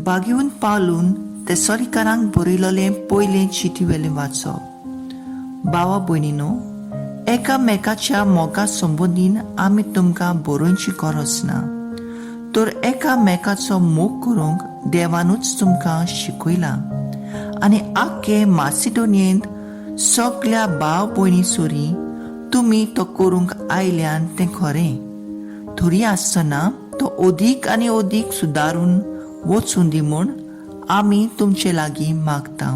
बागेवन पावलून तेसोलीकारांक बरयलोलें पयलें चिटीवेलें वाचप. भावा भयणीनो, एकामेकाच्या मोगा संबंदीन आमी तुमकां बरोवची गरज ना, तर एकामेकाचो मोग करूंक देवानूच तुमकां शिकयलां आनी आख्खे मासिडोनियेंत सगल्या भाव भयणी सरी तुमी तो करूंक आयल्यान तें खरें. थोरी आसतना तो अदीक आनी अदीक सुदारून वचूं दी म्हूण आमी तुमचे लागीं मागता.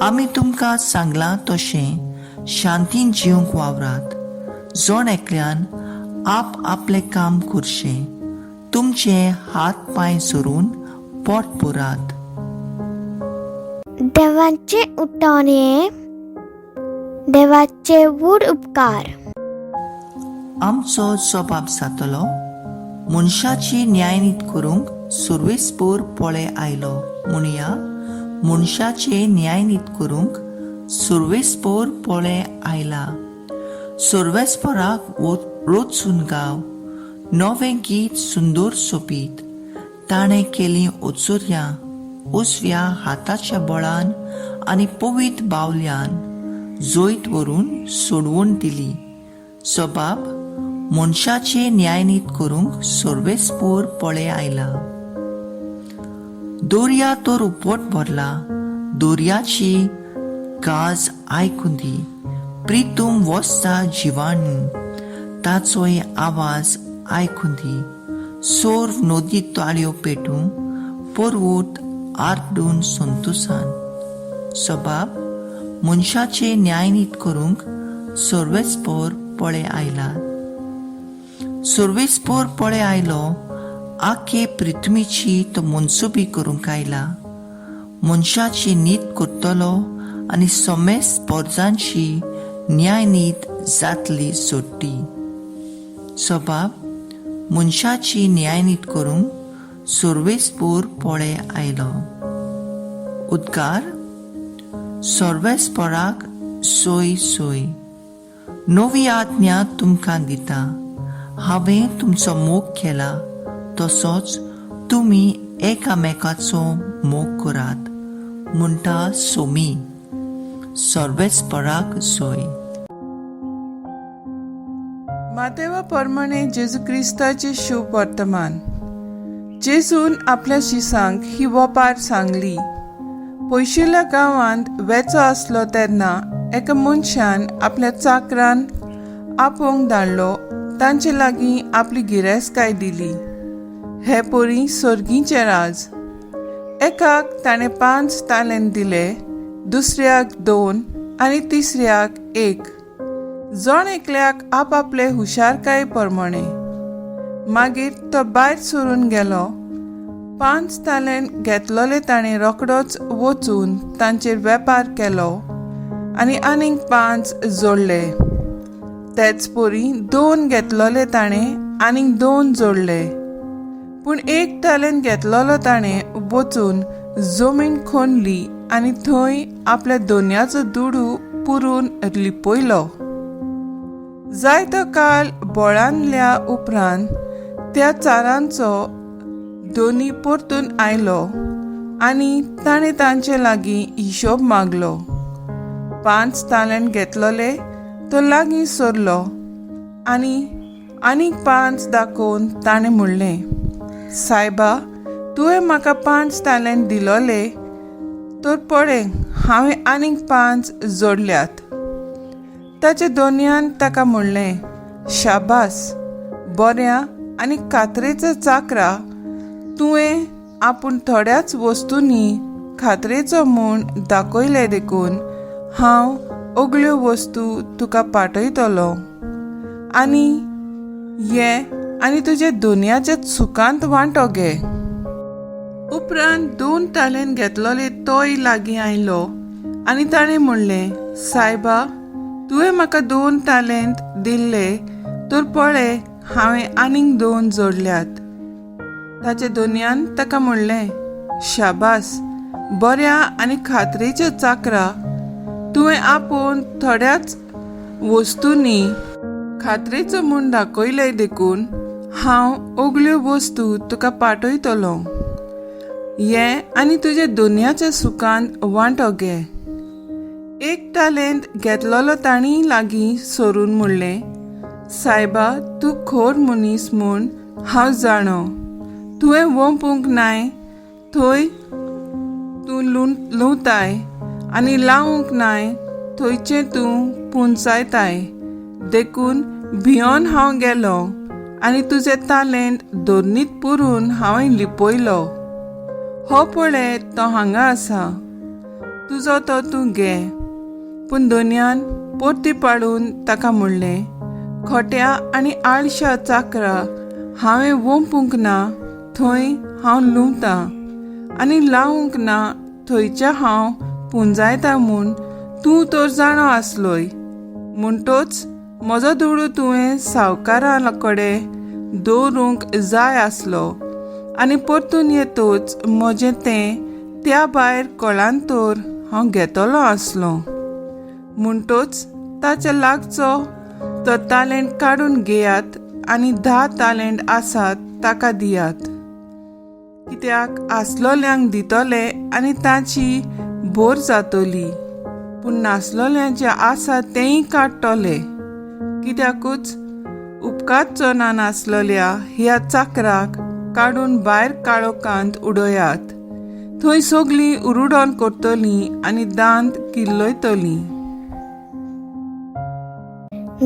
आमी तुमकां सांगलां तशें शांतीन जिवंक वावरात. जण एकल्यान आप आपलें काम करचें, तुमचे हात पांय जोरून पोट पुरात. देवाचे उठान हे देवाचे व्हड उपकार. आमचो जबाब जातलो, मनशाची न्यायनीत करूंक सुर्वेसपोर पळे आयलो. म्हणया, मनशाचे न्यायनीत करूंक सुर्वेसपोर पळे आयला. सुर्वेसपोराक रोचून गाव नवें गीत सुंदर सोबीत. ताणें केलीं ओचुरयां उजव्या हाताच्या बळान आनी पवित्र बावल्यान जैत व्हरून सोडवून दिली. सबाब, मनशाचे न्यायनीत करूंक सर्वेस्पोर पळे आयला. दर्या तर उपट भरला, दर्याची गाज आयकूं दी. प्रितूम वसता जिवाणू, ताचोय आवाज आयकूं दी. सर्व नदी ताळयो पेटूं, पर्वत आरडून संतोसान. सबाब, मनशाचे न्यायनीत करूंक सर्वेस्पोर पळे आयला. सर्वेस्पोर पळे आयलो, आखे पृथ्वीची तो मनसुबी करूंक आयला. मनशाची नीत करतलो आनी समेस्त पोरजांची न्यायनीत जातली सोडटी. सबाब, मनशाची न्यायनीत करूंक सर्वेस्पोर पळे आयलो. उद्गार. सर्वेस्पोराक सोय सोय. नवी आज्ञा तुमकां दिता, हांवें तुमचो मोग केला तसोच तुमी एकामेकाचो मोग करात म्हणटा सोमी. सर्वेस्पराक सोय. मातेवा परमाणे जेजू क्रिस्ताचे शुभ वर्तमान. जेजून आपल्या शिसांक ही वपार सांगली. पयशिल्ल्या गांवांत वेचो आसलो तेन्ना एका मनशान आपल्या चाकरान आपोवंक धाडलो, तांचे लागीं आपली गिरेस्तकाय दिली. हे परी सर्गीचें राज. एकाक ताणें 5 तालेंत दिले, दुसऱ्याक 2 आनी तिसऱ्याक 1, जण एकल्याक आपापले हुशारकाये प्रमाणे. मागीर तो भायर सरून गेलो. 5 तालेंत घेतलोले ताणें रोखडोच वचून तांचेर वेपार केलो आनी आनीक 5 जोडले. तेच परी 2 घेतलोले ताणें आनीक 2 जोडले. पूण 1 तालेंत घेतलोलो ताणें वचून जमीन खणली आनी थंय आपल्या दोनयाचो दुडू पुरून लिपयलो. जायतो काल बोळांतल्या उपरांत त्या चारांचो दोनी परतून आयलो आनी ताणें तांचे लागीं हिशोब मागलो. 5 तालेंत घेतलोले तो लागीं सरलो आनी आनीक 5 दाखोवन ताणें म्हणलें, सायबा, तुवें म्हाका 5 तालेंत दिलोले, तर पळय हांवें आनीक 5 जोडल्यात. ताच्या दोनयान ताका म्हणलें, शाबास, बऱ्या आनी खात्रेचो चाकरा, तुवें आपूण थोड्याच वस्तूंनी खात्रेचो म्हूण दाखयलें देखून हांव अगल्यो वस्तू तुका पाठयतलो आनी ये आनी तुज्या दोनयाच्या सुखांत वांटो घे. उपरांत 2 तालेंत घेतलोले तोय लागीं आयलो आनी ताणें म्हणलें, सायबा, तुवें म्हाका 2 तालेंत दिल्ले, तर पळय हांवें आनीक 2 जोडल्यात. ताच्या दोनयान ताका म्हणलें, शाबास, बऱ्या आनी खात्रेच्या चाकरा, तुवें आपूण थोड्याच वस्तूंनी खात्रेचो म्हूण दाखयलें देखून हांव अगल्यो वस्तू तुका पाठयतलो. ये आनी तुज्या दोनयाच्या सुखांत वांटो घे. एक तालेंत घेतलेलो तांणी लागीं सरून म्हणलें, सायबा, तूं खोर मनीस म्हूण हांव जाणो. तुवें वोंपूंक नाय थंय तूं लुंवताय आनी लावूंक नाय थंयचें तूं पुंजायताय. देखून भियोन हांव गेलो आनी तुजें तालेंत धरणीत पुरून हांवें लिपयलो. हो पळय, तो हांगा आसा, तुजो तो तूं घे. पूण दोनयान परती पाडून ताका म्हणलें, खोट्या आनी आळशा चाकरा, हांवें वोंपूंक ना थंय हांव लुंवतां आनी लावूंक ना थंयच्या हांव पुंजायता म्हूण तूं तर जाणो आसलोय. म्हणटोच म्हजो दुडू तुवें सावकारा कडेन दवरूंक जाय आसलो आनी परतून येतोच म्हजें तें त्या भायर कळांतर हांव घेतलो आसलो. म्हणटोच ताच्या लागचो तो तालेंट काडून घेयात आनी 10 तालेंट आसात ताका दियात. कित्याक आसलोल्यांक दितले आनी ताची भोर जातली, पूण नासलोल्यांचे आसा तेंय काडटले. कित्याकूच उपकारचो ना नासलोल्या ह्या चाकराक काडून भायर काळोखांत उडयात, थंय सगळीं उरुडोन करतलीं आनी दांत किल्लयतलीं.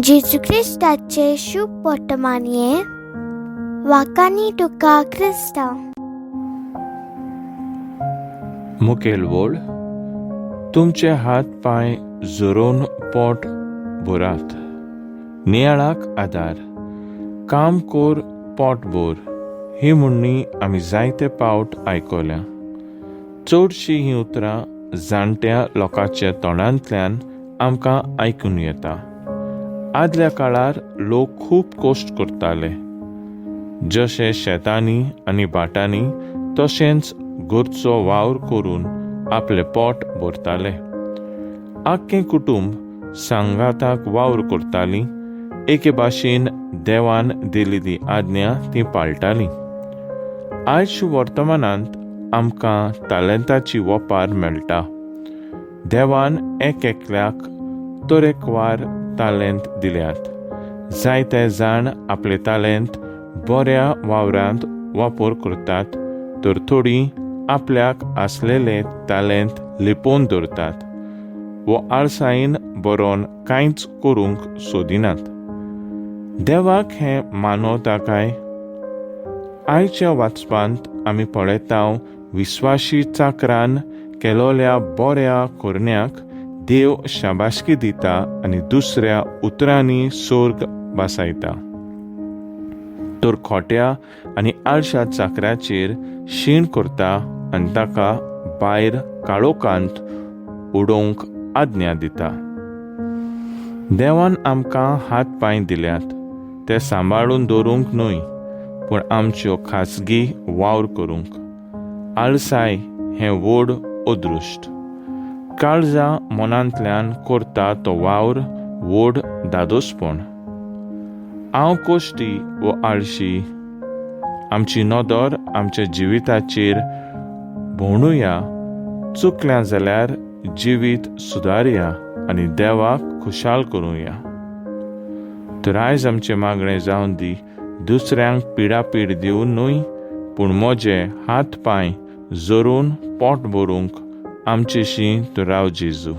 जेजू क्रिस्ताचे शुभ वर्तमान हें वाकानी तुका क्रिस्तांव. मुखेल वळ, तुमचे हात पांय झरोवन पोट भरात. नियाळाक आदार, काम कोर पोट भर ही म्हणणी आमी जायते पावट आयकल्या. चडशीं हीं उतरां जाणट्या लोकांच्या तोंडांतल्यान आमकां आयकून येता. आदल्या काळार लोक खूब कश्ट करताले, जशे शेतांनी आनी भाटांनी, तशेंच घरचो वावर करून आपलें पोट भरताले. आख्खें कुटुंब सांगाताक वावर करतालीं. एके भाशेन देवान दिल्ली ती आज्ञा ती पाळटालीं. आयज वर्तमानांत आमकां तालेंताची वपार मेळटा. देवान एक एकल्याक तरेकवार तालेंत दिल्यात. जायते जाण आपले तालेंत बऱ्या वावरांत वापर करतात, तर थोडीं आपल्याक आसलेले तालेंत लिपोवन दवरतात वो आळसायेन बरोवन कांयच करूंक सोदिनात. देवाक हें मानवता काय? आयच्या वाचपांत आमी पळयता, विस्वाशी चाकरान केलोल्या बऱ्या करण्याक देव शाबासकी दिता आनी दुसऱ्या उतरांनी सोर्ग बसायता, तर खोट्या आनी आळशा चाकराचेर शीण करता आनी ताका भायर काळोखांत उडोवंक आज्ञा दिता. देवान आमकां हात पांय दिल्यात ते सांबाळून दवरूंक न्हय, पूण आमच्यो खाजगी वावर करूंक. आळसाय हें व्हड अदृश्ट. काळजा मनांतल्यान करता तो वावर व्हड दादोसपण. हांव कोश्टी वो आळशी? आमची नदर आमच्या जिविताचेर भोंवडुया. चुकल्या जाल्यार जिवीत सुदारया आनी देवाक खुशाल करुया. तर आयज आमचें मागणें जावन दी, दुसऱ्यांक पिडापीड दिवन न्हय, पूण म्हजे हात पांय जोरून पोट भरूंक आमचेशी तूं राव जेजू.